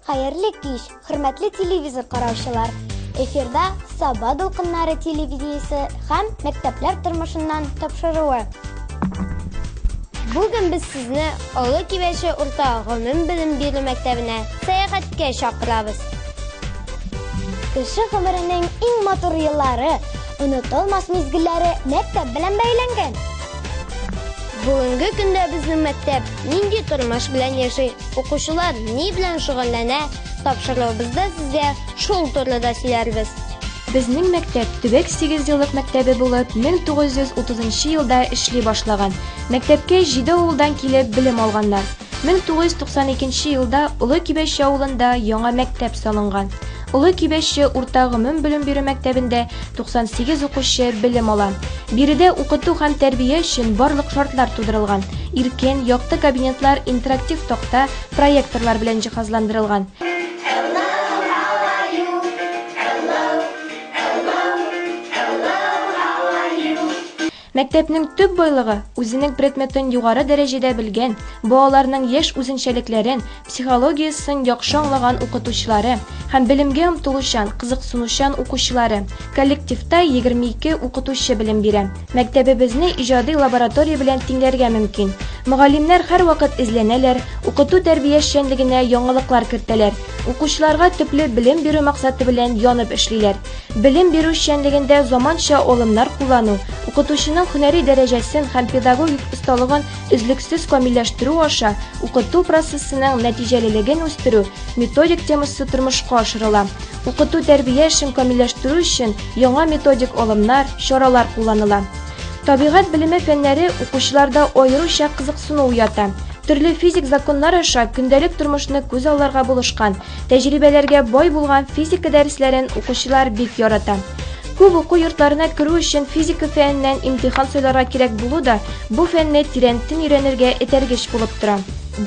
Хәерле кич, хөрмәтле телевизор караучылар! Эфирда Саба дулкыннары телевидениесе һәм мәктәпләр тормышыннан тапшыруы. Бүген без сезне Олы Кибәче урта гомум белем бирү мәктәбенә сәяхәткә чакырабыз. Кеше гомеренең иң матур еллары, онытылмас мизгелләре мәктәп белән бәйләнгән. Бүгенге көндә безнең мәктәп нинди тормыш белән яши, укучылар ни белән шөгыльләнә, тапшыруыбызда сезгә шул турыда сөйләрбез. Безнең мәктәп төбәк сигезьеллык мәктәбе булып 1930 елда эшли башлаган. Мәктәпкә җиде авылдан килеп белем алганнар. 1992 елда Олы Кибәче авылында яңа мәктәп салынган. Олы Кибәче урта гомум белем бирү мәктәбендә 98 укучы белем ала. Биредә укыту һәм тәрбия өчен барлык шартлар тудырылган. Иркен, якты кабинетлар интерактив такта, проекторлар белән җиһазландырылган. Мәктәпнең төп байлыгы, үзенең предметын югары дәрәҗәдә белгән, балаларның яшь үзенчәлекләрен, психологиясен яхшы аңлаган укытучылары һәм белемгә омтылучан, кызыксынучан укучылары. Коллективта 22 укытучы белем бирә. Мәктәбебезне иҗади лаборатория белән тиңләргә мөмкин. Мөгаллимнәр һәрвакыт эзләнәләр, укыту-тәрбия эшчәнлегенә яңалыклар кертәләр, укучыларга төпле белем бирү максаты белән янып эшлиләр. Белем бирү эшчәнлегендә заманча алымнар куллану, укытучының һөнәри дәрәҗәсен һәм педагогик осталыгын өзлексез камилләштерү аша укыту процессының нәтиҗәлелеген үстерү методик темасы тормышка ашырыла. Укыту-тәрбия эшен камилләштерү өчен яңа методик алымнар, чаралар кулланыла. Табигать белеме фәннәре укучыларда аеруча кызыксыну уята. Төрле физик законнар аша көндәлек тормышны күз алларга булышкан, Тәҗрибәләргә бай булган физика дәресләрен укучылар бик ярата. Күп уку йортларына керү өчен физика фәненнән имтихан сайларга кирәк булу да бу фәнне тирәнтен өйрәнергә этәргеч булып тора.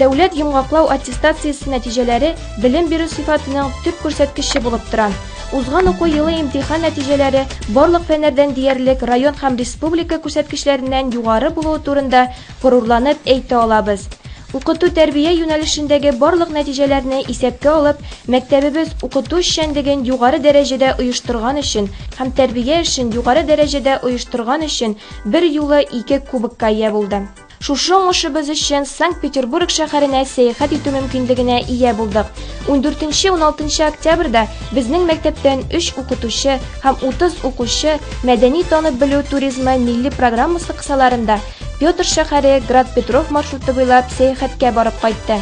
Дәүләт йомгаклау аттестациясе нәтиҗәләре белем бирү сыйфатының төп күрсәткече булып тора. Узган уку елы имтихан нәтиҗәләре барлык фәннәрдән диярлек район һәм республика күрсәткечләреннән югары булуы турында горурланып әйтә алабыз. Укыту-тәрбия юнәлешендәге барлык нәтиҗәләрне исәпкә алып, мәктәбебез укыту эшчәнлеген югары дәрәҗәдә оештырган өчен һәм тәрбия эшен югары дәрәҗәдә оештырган өчен берьюлы ике кубокка ия булды. Шушы уңышыбыз өчен Санкт-Петербург шәһәренә сәяхәт итү мөмкинлегенә ия булдык. Ундүртенче-уналтынчы октябрьдә безнең мәктәптән өч укытучы һәм 30 укучы Мәдәни танып белү туризмы милли программасы кысаларында Петр шәһәре Град-Петров маршруты буйлап сәяхәткә барып кайтты.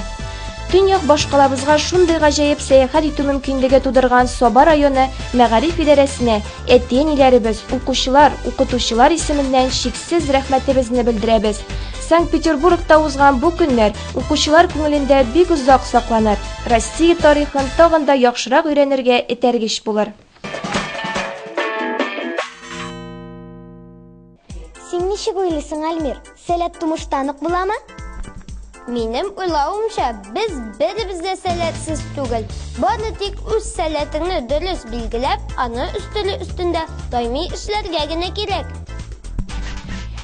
Төньяк башкалабызга шундый гаҗәеп сәяхәт итү мөмкинлеге тудырган Саба районы мәгариф идарәсенә әти-әниләребез, укучылар, укытучылар исеменнән чиксез рәхмәтебезне белдерәбез. Санкт-Петербургта узган бу көннәр укучылар күңелендә бик озак сакланыр, Россия тарихын тагын да яхшырак өйрәнергә этәргеч булыр. Син ничек уйлыйсың, Альмир? Сәләт тумыштан ук буламы? Минем уйлавымча, без беребез дә сәләтсез түгел. Бары тик үз сәләтеңне дөрес билгеләп, аны үстерү өстендә даими эшләргә генә кирәк.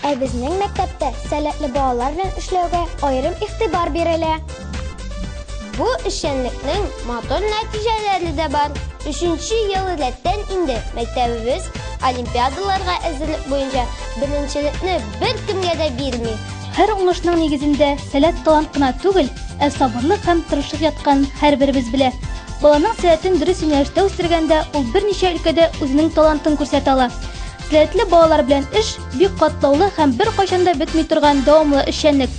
Ә безнең мәктәптә сәләтле балалар белән эшләүгә аерым игътибар бирелә. Бу эшчәнлекнең матур нәтиҗәләре дә бар. Өченче ел рәттән инде мәктәбебез олимпиадаларга әзерлек буенча беренчелекне беркемгә дә бирми. Һәр уңышның нигезендә сәләт-талант кына түгел, ә сабырлык һәм тырышлык ятканын һәрберебез белә. Баланың сәләтен дөрес юнәлештә үстергәндә, ул берничә өлкәдә үзенең талантын күрсәтә ала. Сәләтле балалар белән эш, бик катлаулы һәм беркайчан да бетми торган дәвамлы эшчәнлек.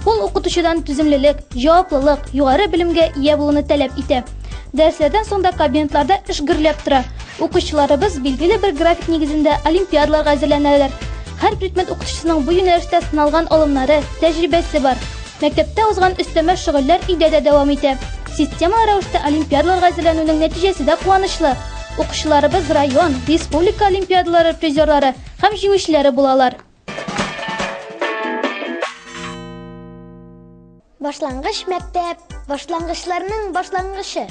Ул укытучыдан түземлелек, җаваплылык, югары белемгә ия булуны таләп итә. Дәресләрдән соң да кабинетларда эш гөрләп тора. Укучыларыбыз билгеле бер график нигезендә олимпиадаларга әзерләнәләр. Һәр предмет укытучысының бу юнәлештә сыналган алымнары, тәҗрибәсе бар. Мәктәптә узган өстәмә шөгыльләр өйдә дә дәвам итә. Системалы рәвештә олимпиадаларга әзерләнүнең нәтиҗәсе дә куанычлы. Укучыларыбыз район, республика олимпиадалары призерлары һәм җиңүчеләре булалар. Башлангыч мәктәп, башлангычларның башлангычы.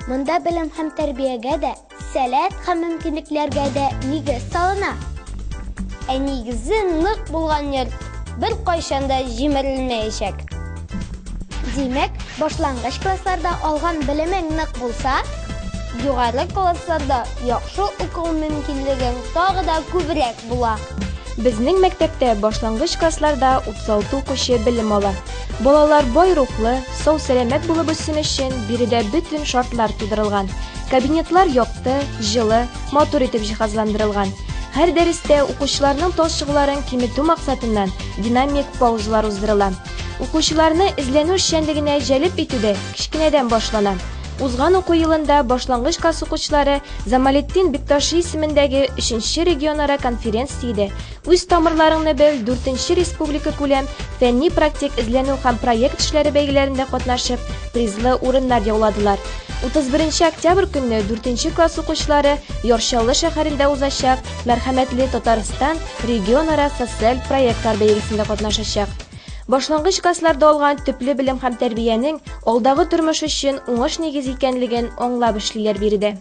Монда белем һәм тәрбиягә дә, сәләт һәм мөмкинлекләргә дә нигез салына. Ә нигезе нык булган йорт беркайчан да җимерелмәячәк. Димәк, Башлангыч классларда алган белемең нык булса, югары классларда яхшы уку мөмкинлегең тагы да күбрәк була. Безнең мәктәптә башлангыч классларда 36 укучы белем ала. Балалар бай рухлы, сау-сәламәт булып үссен өчен биредә бөтен шартлар тудырылган. Кабинетлар якты, җылы, матур итеп җиһазландырылган. Һәр дәрестә укучыларның талчыгуларын киметү максатыннан динамик паузалар уздырыла. Укучыларны эзләнү эшчәнлегенә җәлеп итү дә кечкенәдән башлана. Узган уку елында башлангыч класс укучылары Замалетдин Бикташи исемендәге 3 регионара конференциядә Үз тамырларыңны бел 4 республика күләм фәнни-практик эзләнү һәм проект эшләре бәйгеләрендә катнашып, призлы урыннар яуладылар. 31 октябрь көнне 4 класс укучылары Яр Чаллы шәһәрендә узачак Мәрхәмәтле Татарстан регионара социаль проектлар бәйгесендә катнашачак. Башлангыч классларда алган төпле белем һәм тәрбиянең алдагы тормыш өчен уңыш нигез икәнлеген аңлап эшлиләр биредә.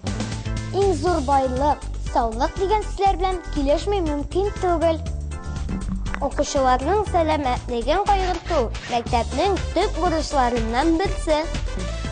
Иң зур байлык, саулык дигән сүзләр белән килешми мөмкин түгел. Укучыларның сәламәтлеген кайгырту мәктәпнең төп бурычларыннан берсе.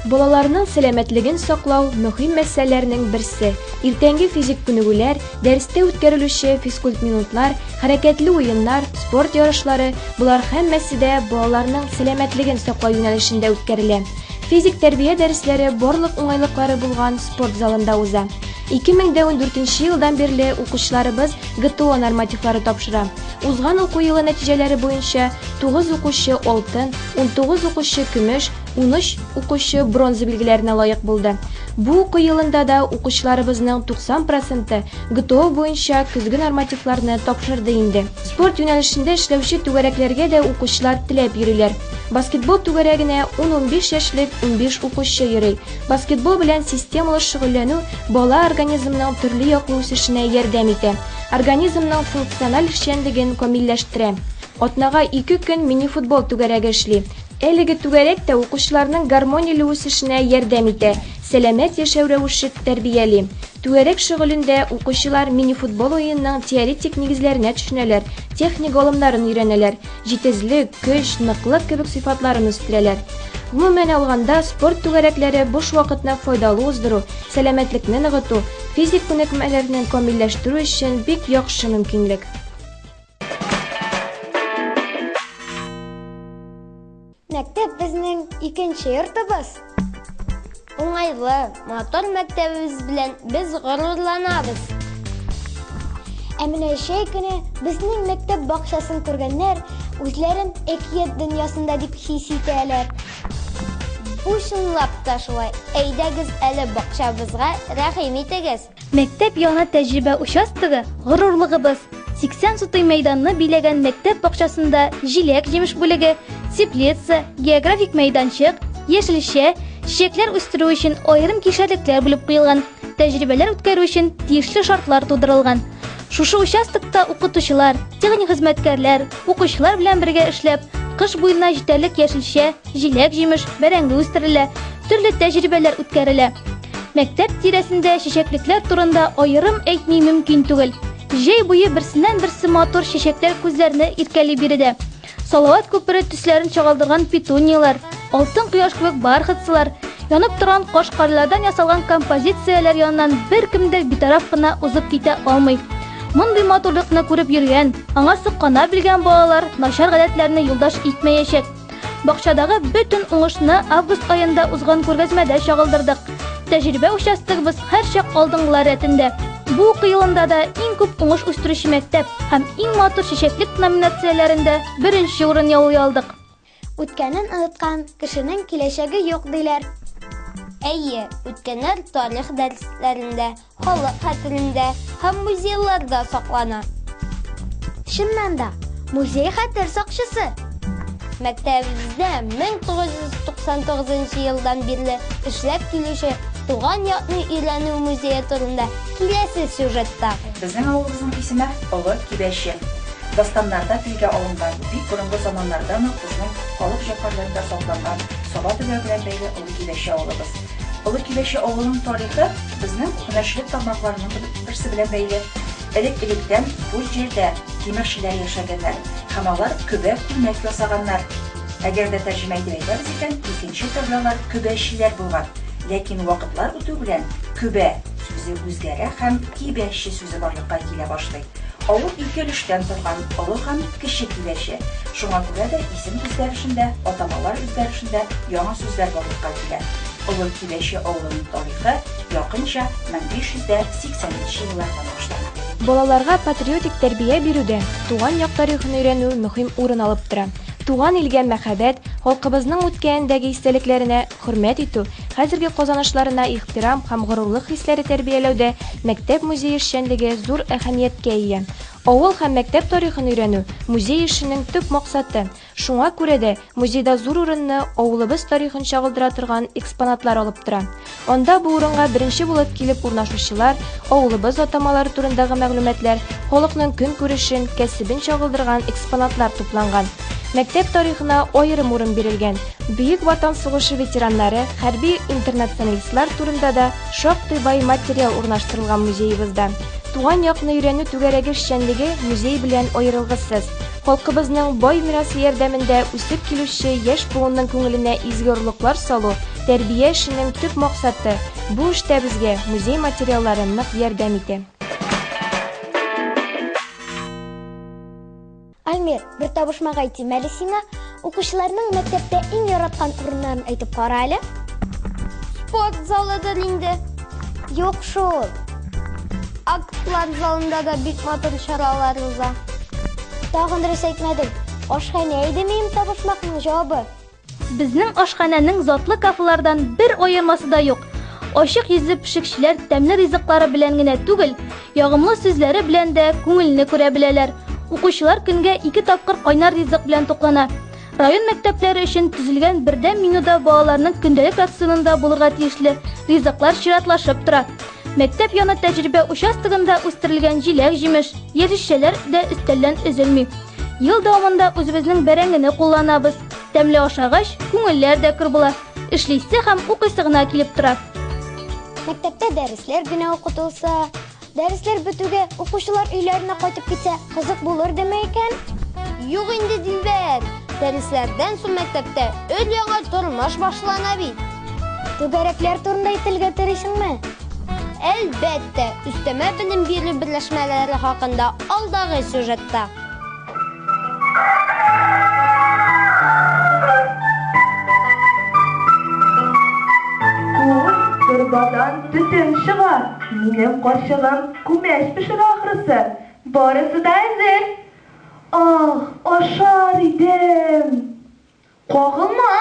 Балаларның сәламәтлеген саклау мөһим мәсьәләләрнең берсе. Иртәнге физик күнегүләр, дәрестә үткәрелүче физкультминутлар, хәрәкәтле уеннар, спорт ярышлары, болар һәммәсе дә балаларның сәламәтлеген саклау юнәлешендә үткәрелә. Физик тәрбия дәресләре барлык уңайлыклары булган спорт залында уза. 2014 елдан бирле укучыларыбыз ГТО нормативлары тапшыра. Узган уку елы нәтиҗәләре буенча 9 укучы алтын, 19 укучы көмеш, 13 укучы бронза билгеләренә лаек булды. Бу уку елында да укучыларыбызның 90 проценты ГТО буенча көзге нормативларны тапшырды инде. Спорт юнәлешендә эшләүче түгәрәкләргә дә укучылар теләп йөриләр. Баскетбол түгәрәгенә 10-15 яшьлек 15 укучы йөри. Баскетбол белән системалы шөгыльләнү бала организмының төрле яклы үсешенә ярдәм итә, организмның функциональ эшчәнлеген камилләштерә. Атнага ике көн мини-футбол түгәрәге эшли. Әлеге түгәрәк тә укучыларның гармонияле үсешенә ярдәм итә, сәламәт яшәү рәвеше тәрбияли. Түгәрәк шөгылендә укучылар мини-футбол уенының теоретик нигезләренә төшенәләр, техник алымнарын өйрәнәләр, җитезлек, көч, ныклык кебек сыйфатларын үстерәләр. Гомумән алганда, спорт түгәрәкләре буш вакытны файдалы уздыру, сәламәтлекне ныгыту, физик күнекмәләрне камилләштерү өчен бик яхшы мөмкинлек. Мәктәп безнең икенче йортыбыз. Уңайлы, матур мәктәбебез белән без горурланабыз. Ә менә җәй көне безнең мәктәп бакчасын күргәннәр үзләрен әкият дөньясында дип хис итәләр. Бу чынлап та шулай. Әйдәгез әле бакчабызга рәхим итегез. Мәктәп яны тәҗрибә участогы горурлыгыбыз. 80 сутый мәйданны биләгән мәктәп бакчасында җиләк-җимеш бүлеге, теплица, географик мәйданчык, яшелчә, чәчәкләр үстерү өчен аерым кишәрлекләр бүлеп куелган, тәҗрибәләр үткәрү өчен тиешле шартлар тудырылган. Шушы участокта укытучылар, техник хезмәткәрләр, укучылар белән бергә эшләп, кыш буена җитәрлек яшелчә, җиләк-җимеш, бәрәңге үстерелә, төрле тәҗрибәләр үткәрелә. Мәктәп тирәсендә чәчәклекләр турында аерым әйтми мөмкин түгел. Җәй буе берсеннән-берсе матур чәчәкләр күзләрне иркәли биредә. Салават күпере төсләрен чагылдырган петунияләр, алтын кояш кебек бархатцылар, янып торган кашкарлардан ясалган композицияләр яныннан беркем дә битараф кына узып китә алмый. Мондый матурлыкны күреп йөргән, аңа соклана белгән балалар начар гадәтләрне юлдаш итмәячәк. Бакчадагы бөтен уңышны август аенда узган күргәзмәдә чагылдырдык. Тәҗрибә участогыбыз һәрчак алдынгылар рәтендә. Бу уку елында да иң күп уңыш үстерүче мәктәп һәм иң матур чәчәклек номинацияләрендә беренче урын яулый алдык. Үткәнен оныткан кешенең киләчәге юк, диләр. Әйе, үткәннәр тарих дәресләрендә, халык хәтерендә һәм музейларда саклана. Чыннан да, музей хәтер сакчысы. Мәктәбебездә 1999 елдан бирле эшләп килүче туган якны өйрәнү музее турында киләсе сюжетта. Безнең авылыбызның исеме Олы Кибәче. Дастаннарда телгә алынган, бик борынгы заманнардан ук безнең халык җәфәрләрендә сакланган Саба төбәге белән бәйле Олы Кибәче авылыбыз. Олы Кибәче авылының тарихы безнең һөнәрчелек тармакларының берсе белән бәйле. Элек-электән бу җирдә тимерчеләр яшәгәннәр һәм алар көбә күлмәк ясаганнар. Әгәр дә тәрҗемә итеп әйтәбез икән, икенче төрле алар көбәчеләр булган. Ләкин вакытлар үтү белән көбә сүзе үзгәрә һәм кибәче сүзе барлыкка килә башлый. Авыл ике өлештән торган, Олы һәм Кече Кибәче. Шуңа күрә дә исем үзгәрешендә, атамалар үзгәрешендә яңа сүзләр барлыкка килә. Олы Кибәче авылының тарихы якынча 1580 нче еллардан башлана. Балаларга патриотик тәрбия бирүдә туган як тарихын өйрәнү мөһим урын алып тора. Туган илгә мәхәббәт, халкыбызның үткәнендәге истәлекләренә хөрмәт итү, хәзерге казанышларына ихтирам һәм горурлык хисләре тәрбияләүдә мәктәп музее эшчәнлеге зур әһәмияткә ия. Авыл һәм мәктәп тарихын өйрәнү, музей эшенең төп максаты. Шуңа күрә дә музейда зур урынны авылыбыз тарихын чагылдыра торган экспонатлар алып тора. Анда бу урынга беренче булып килеп урнашучылар, авылыбыз атамалары турындагы мәгълүматлар, халыкның көнкүрешен, кәсебен чагылдырган экспонатлар тупланган. Мәктәп тарихына аерым урын бирелгән. Бөек Ватан сугышы ветераннары, хәрби интернационалистлар турында да шактый бай материал урнаштырылган музеебызда. Туган якны өйрәнү түгәрәге эшчәнлеге музей белән аерылгысыз. Халкыбызның бай мирасы ярдәмендә үсеп килүче яшь буынның күңеленә изге орлыклар салу, тәрбия эшенең төп максаты. Бу эштә безгә музей материаллары нык ярдәм итә. Альмир, бер табышмак әйтим әле сиңа. Укучыларның мәктәптә иң яраткан урыннарын әйтеп кара әле. Спорт залыдыр инде. Юк шул. Актлар залында да бик матур чаралар уза. Тагын дөрес әйтмәдең. Ашханә иде минем табышмакның җавабы. Безнең ашханәнең затлы кафелардан бер аермасы да юк. Ачык йөзле пешекчеләр тәмле ризыклары белән генә түгел, ягымлы сүзләре белән дә күңелне күрә беләләр. Укучылар көнгә ике тапкыр кайнар ризык белән туклана. Район мәктәпләре өчен төзелгән бердәм менюда балаларның көндәлек рационында булырга тиешле ризыклар чиратлашып тора. Мәктәп яны тәҗрибә участогында үстерелгән җиләк-җимеш, яшелчәләр дә өстәлдән өзелми. Ел дәвамында үзебезнең бәрәңгене кулланабыз. Тәмле ашагач, күңелләр дә көр була. Эшлисе һәм укыйсы гына килеп тора. Мәктәптә дәресләр генә укытылса, дәресләр бетүгә укучылар өйләренә кайтып китсә, кызык булыр димә икән? Юк инде, Дилбәр. Дәресләрдән соң мәктәптә өр-яңа тормыш башлана бит. Түгәрәкләр турында әйтелгә телисеңме? Әлбәттә, өстәмә белем бирү берләшмәләре хакында алдагы сюжетта. Ой, торбадан төтен чыга. Минем карчыгым күмәч пешерә ахрысы. Барысы да әзер. Ах, ашар идем. Кагылма!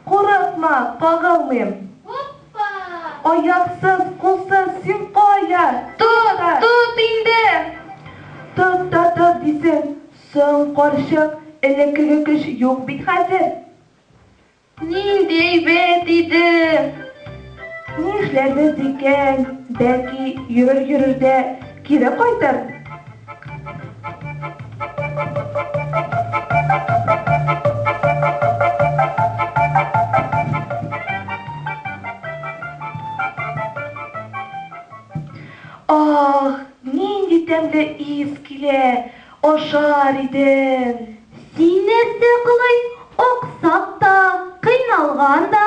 Курыкма, кагылмыйм. Аяксыз, кулсыз, син кая? Тот, тот инде! Тот та тот дисең. Соң, карчык, элеккеге көч юк бит хәзер. Нинди әйбәт иде! Нишләрбез икән? Бәлки, йөрер-йөрер дә кире кайтыр? Ах, нинди тәмле ис килә! Ашар идем! Син нәрсә, Кылый, аксак та, кыйналган да?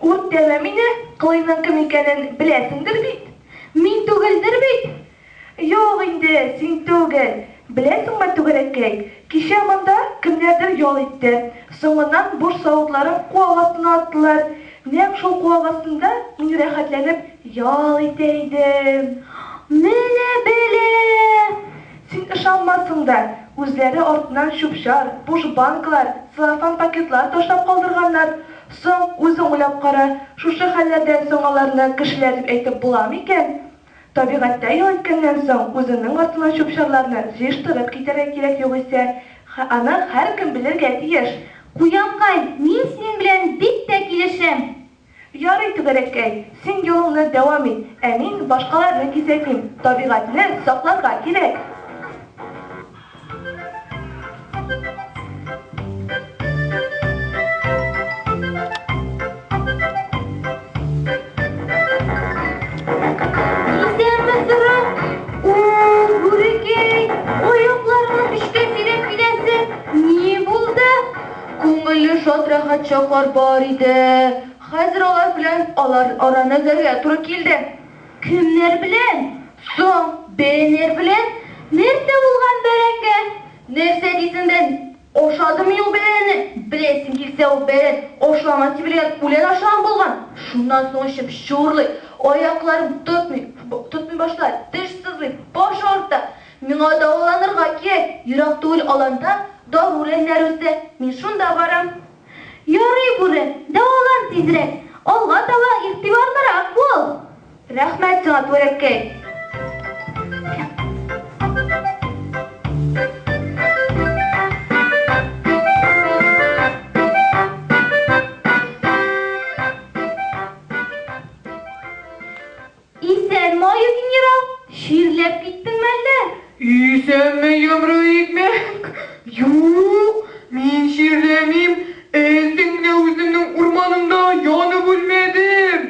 Үртәмә мине, Кылыйның кем икәнен беләсеңдер бит? Мин түгелдер бит? Юк инде, син түгел. Беләсеңме, түгәрәккәй, кичә монда кемнәрдер ял итте. Соңыннан буш савытларын куак астына аттылар. Нәкъ шул куак астында мин рәхәтләнеп ял итә идем. Менә бәла! Син ышанмассың да, үзләре артыннан чүп-чар, буш банкалар, целлофан пакетлар ташлап калдырганнар. Соң, үзең уйлап кара, шушы хәлләрдән соң аларны кешеләр дип әйтеп була микән? Табигатьтә ял иткәннән соң, үзеңнең артыңнан чүп-чарларны җыештырып китәргә кирәк югыйсә. Аны һәркем белергә тиеш. Куянкай, мин синең белән бик тә килешәм. Ярый, түгәрәккәй, син юлыңны дәвам ит, ә мин башкаларны кисәтим, табигатьне сакларга кирәк. Исәнме, соры? О, бүрекәй, аякларыңны көчкә сөйрәп киләсең. Ни булды? Күңел күңелле шат рәхәт чаклар бар иде. Хәзер алар белән алар араны өзәргә туры килде. Кемнәр белән? Соң, бәрәннәр белән. Нәрсә булган бәрәнгә? Нәрсә дисең дә, ашадымыни ул бәрәнне? Беләсең килсә, ул бәрән ашлама сибелгән үлән ашаган булган. Шуннан соң эчем чурлый, аякларым тотмый, тотмый башлады, теш сызлый, баш авырта. Миңа дәваланырга кирәк, ерак түгел аланда дару үләннәре үсә, мин шунда барам. Ярый, бүре, дәвалан тизрәк, алга таба игътибарлырак бул. Рәхмәт сиңа, түрәкәй. Исәнме, аю генерал, чирләп киттеңме әллә? Исәнме, йомры икмәк! Юк, мин чирләмим, әзен генә үземнең урманымда янып үлмәдем.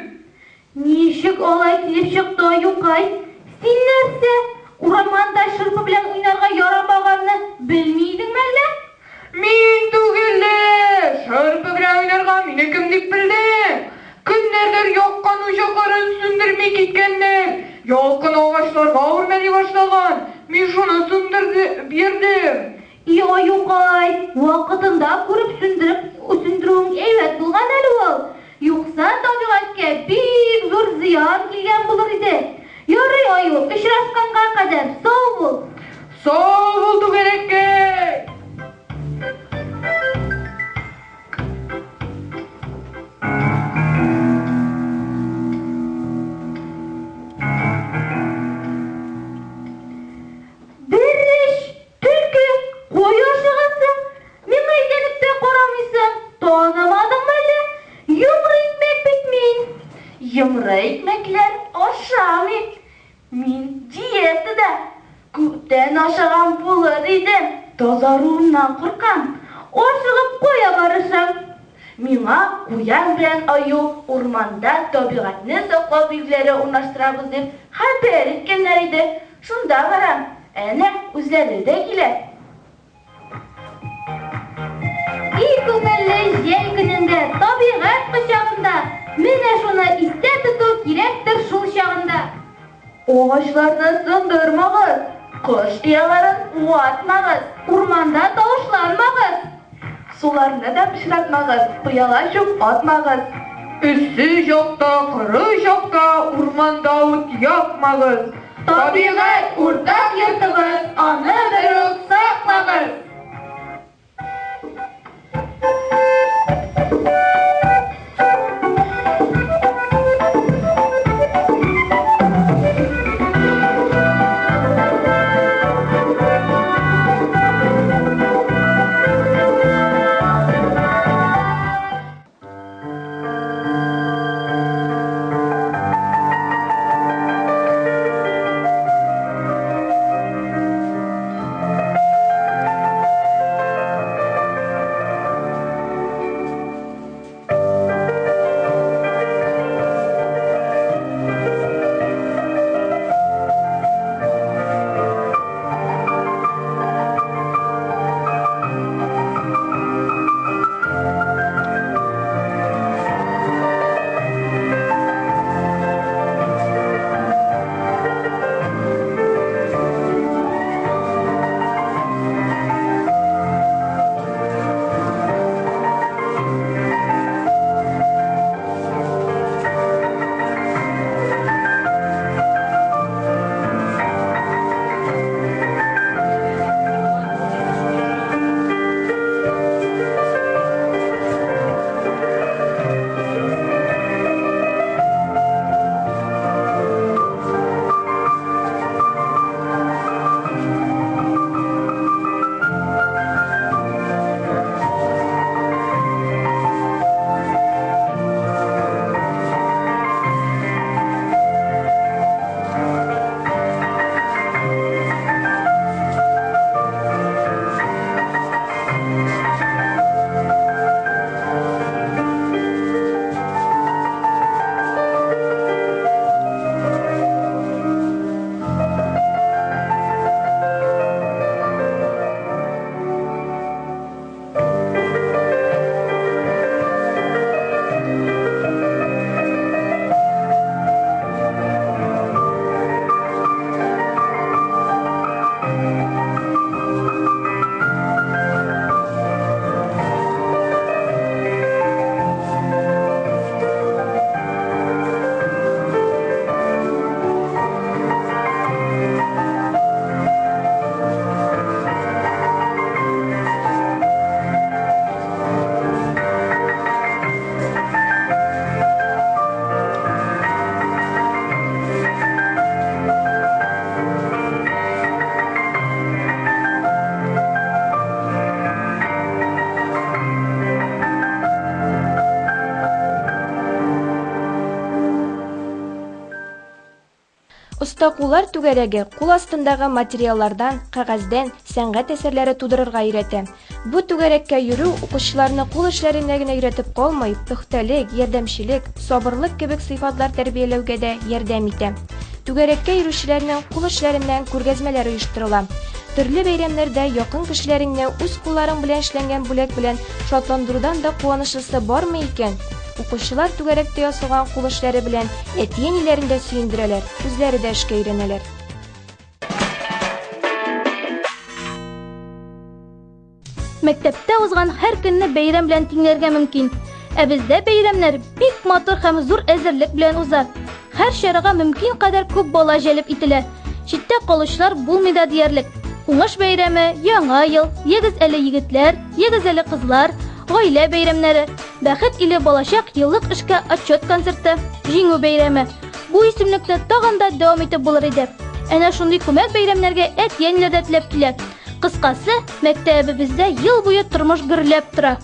Ничек алай килеп чыкты, аюкай? Син нәрсә, ураманда шырпы белән уйнарга ярамаганны белми идеңме әллә? Мин түгел лә! Шырпы белән уйнарга мине кем дип белдең? Кемнәрдер яккан учакларын сүндерми киткәннәр. Ялкын агачларга үрмәли башлаган. Мин шуны сүндереп йөрдем. И аюкай, вакытында күреп сүндереп сүндерүең әйбәт булган әле ул. Юкса табигатькә бик зур зыян килгән булыр иде. Ярый, аю, очрашканга кадәр, сау бул! Сау бул, түгәрәккәй! Бериш, төлке, кая ашыгасың? Миңа әйләнеп тә карамыйсың, танымадыңмы әллә? Йомры икмәк бит мин. Йомры икмәкләр ашамыйм. Мин диетада. Күптән ашаган булыр идем, тазаруымнан куркам. Ашыгып кая барышың? Миңа куян белән аю урманда табигатьне саклау билгеләре урнаштырабыз дип хәбәр иткәннәр иде. Шунда барам. Әнә, үзләре дә килә. И күңелле җәй көнендә, табигать кочагында, менә шуны истә тоту кирәктер шул чагында. Агачларны сындырмагыз, кош ояларын ватмагыз, Урманда тавышланмагыз. Суларны да пычратмагыз, пыяла чүп атмагыз. Эссе чакта, коры чакта урманда ут якмагыз. Табигать уртак йортыбыз, аны берүк саклагыз! Оста куллар түгәрәге кул астындагы материаллардан, кәгазьдән сәнгать әсәрләре тудырырга өйрәтә. Бу түгәрәккә йөрү укучыларны кул эшләренә генә өйрәтеп калмый, пөхтәлек, ярдәмчелек, сабырлык кебек сыйфатлар тәрбияләүгә дә ярдәм итә. Түгәрәккә йөрүчеләрнең кул эшләреннән күргәзмәләр оештырыла. Төрле бәйрәмнәрдә якын кешеләреңне үз кулларың белән эшләнгән бүләк белән шатландырудан да куанычлысы бармы икән? Укучылар түгәрәктә ясалган кул эшләре белән әти-әниләрен дә сөендерәләр, үзләре дә эшкә өйрәнәләр. Мәктәптә узган һәр көнне бәйрәм белән тиңләргә мөмкин. Ә бездә бәйрәмнәр бик матур һәм зур әзерлек белән уза. Һәр чарага мөмкин кадәр күп бала җәлеп ителә. Читтә калучылар булмый да диярлек. Уңыш бәйрәме, Яңа ел, Ягез әле егетләр, ягез әле кызлар, гаилә бәйрәмнәре, Бәхет иле балачак еллык эшкә отчет концерты, Җиңү бәйрәме. Бу исемлекне тагын да дәвам итеп булыр иде. Әнә шундый күмәк бәйрәмнәргә әти-әниләр дә теләп килә. Кыскасы, мәктәбебездә ел буе тормыш гөрләп тора.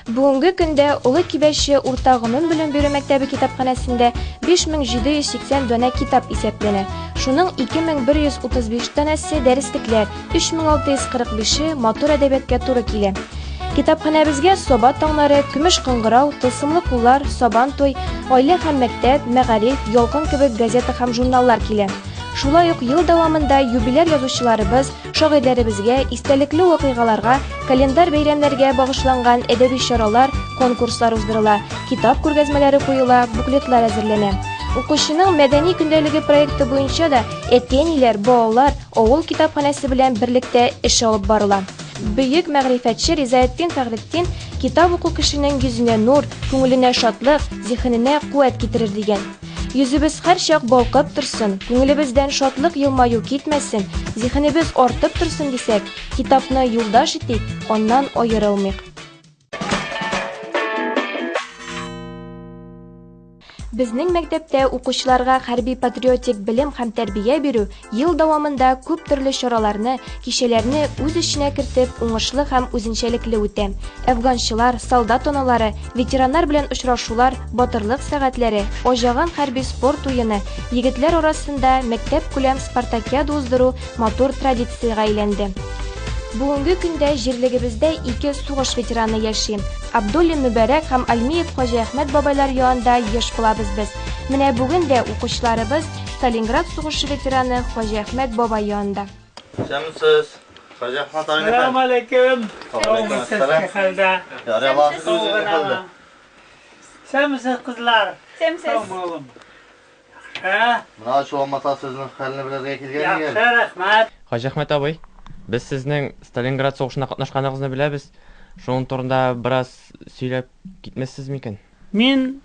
Бүгенге көндә Олы Кибәче урта гомум белем бирү мәктәбе китапханәсендә 5780 данә китап исәпләнә. Шуның 2135 данәсе дәреслекләр, 3645-е матур әдәбиятка туры килә. Китапханәбезгә Саба таңнары, Көмеш кыңгырау, Тылсымлы куллар, Сабан туй, Гаилә һәм мәктәп, Мәгариф, Ялкын кебек газета һәм журналлар килә. Шулай ук ел дәвамында юбиляр язучыларыбыз, шагыйрьләребезгә, истәлекле вакыйгаларга, календарь бәйрәмнәргә багышланган әдәби чаралар, конкурслар уздырыла, китап күргәзмәләре куела, буклетлар әзерләнә. Укучының мәдәни көндәлеге проекты буенча да әти-әниләр, балалар, авыл китапханәсе белән берлектә эш алып барыла. Бөек мәгърифәтче Ризаэтдин Фәхретдин китап уку кешенең йөзенә нур, күңеленә шатлык, зиһененә куәт китерер дигән. Йөзебез һәрчак балкып торсын, күңелебездән шатлык елмаю китмәсен, зиһенебез артып торсын дисәк, китапны юлдаш итик, аннан аерылмыйк. Безнең мәктәптә укучыларга хәрби-патриотик белем һәм тәрбия бирү ел дәвамында күп төрле чараларны, кичәләрне үз эченә кертеп, уңышлы һәм үзенчәлекле үтә. Әфганчылар, солдат аналары, ветераннар белән очрашулар, батырлык сәгатьләре, Аҗаган хәрби спорт уены, егетләр арасында мәктәпкүләм спартакиада уздыру матур традициягә әйләнде. Бүгенге көндә җирлегебездә ике сугыш ветераны яши. Абдуллин Мөбәрәк һәм Альмиев Хаҗиәхмәт бабайлар янында еш булабыз без. Менә бүген дә укучыларыбыз Сталинград сугышы ветераны Хаҗиәхмәт бабай янында. Исәнмесез, Хаҗиәхмәт абый. Сәлам алейкум. Вәалейкум Хәлдә. Ярый Аллаһ сез үзегез хәлдә. Исәнмесез, кызлар. Исәнмесез. Саумы, улым. Яхшы. Менә ачуланмаса сезнең хәлне белергә килгән икән. Яхшы, рәхмәт. Хаҗиәхмәт абый, без сезнең Сталинград сугышында катнашканыгызны беләбез. Шуның турында бераз сөйләп китмәссез микән? Мин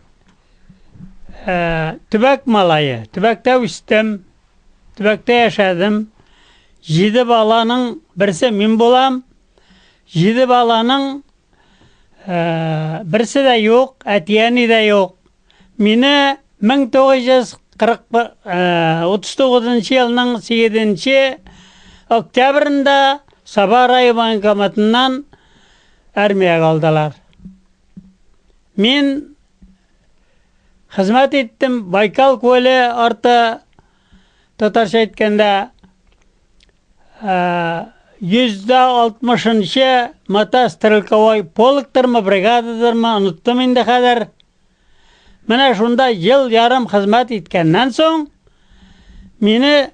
төбәк малае, төбәктә үстем, төбәктә яшәдем. Җиде баланың берсе мин булам. Җиде баланың берсе дә юк, әти-әни дә юк. Мине 1939 елның 8 октябрендә Саба район военкоматыннан армиягә алдылар. Мин хезмәт иттем Байкал күле арты, татарча әйткәндә, 160-нчы мотострелковой полктырмы, бригададырмы, оныттым инде хәзер. Менә шунда ел ярым хезмәт иткәннән соң, мине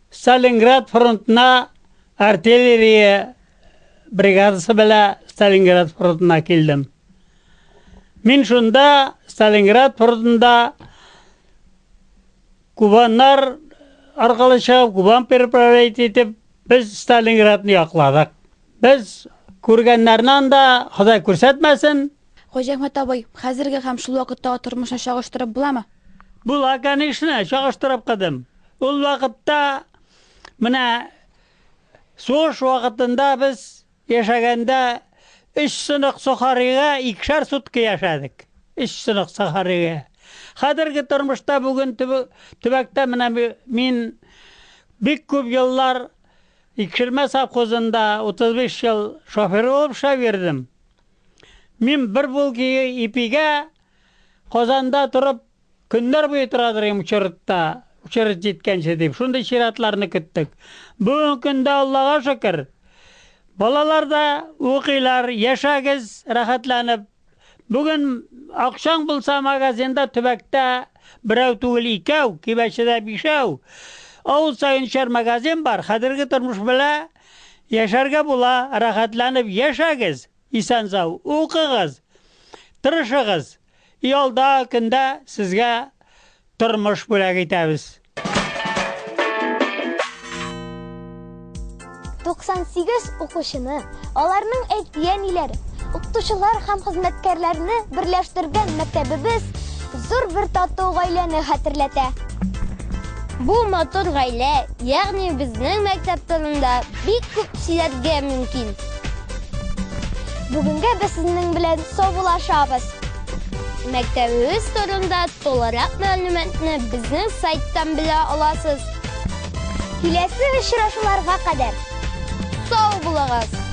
Сталинград фронтына артиллерия бригадасы белән Сталинград фронтына килдем. Мин шунда Сталинград фронтында Кубаннар аркылы чыгып, Кубан переправлять итеп, без Сталинградны якладык. Без күргәннәрне анда Ходай күрсәтмәсен. Хаҗиәхмәт абый, хәзерге һәм шул вакыттагы тормышны чагыштырып буламы? Була, конечно, чагыштырып кыдым. Ул вакытта менә сугыш вакытында без яшәгәндә өч сынык сохарига икешәр сутка яшәдек. Өч сынык сохарига. Хәзерге тормышта бүген төбәктә менә мин бик күп еллар Икшермә совхозында 35 ел шофер булып эшләп йөрдем. Мин бер булки ипигә Казанда торып, көннәр буе торадыр идем учередта, учеред җиткәнче дип, шундый чиратларны көттек. Бүгенге көндә Аллага шөкер, балалар да укыйлар, яшәгез рәхәтләнеп. Бүген акчаң булса магазинда төбәктә берәү түгел икәү, Кибәчедә бишәү. Авыл саен өчәр магазин бар, хәзерге тормыш белә яшәргә була, рәхәтләнеп яшәгез. Исән-сау укыгыз, тырышыгыз, и алдагы көндә сезгә тормыш бүләк итәбез. 98 укучыны, аларның әти-әниләре, укытучылар һәм хезмәткәрләрне берләштергән мәктәбебез зур бер тату гаиләне хәтерләтә. Бу матур гаилә, ягъни безнең мәктәп турында бик күп сөйләргә мөмкин. Бүгенгә без сезнең белән саубуллашабыз. Мәктәбебез турында тулырак мәгълүматны безнең сайттан белә аласыз. Киләсе очрашуларга кадәр. Сау булыгыз!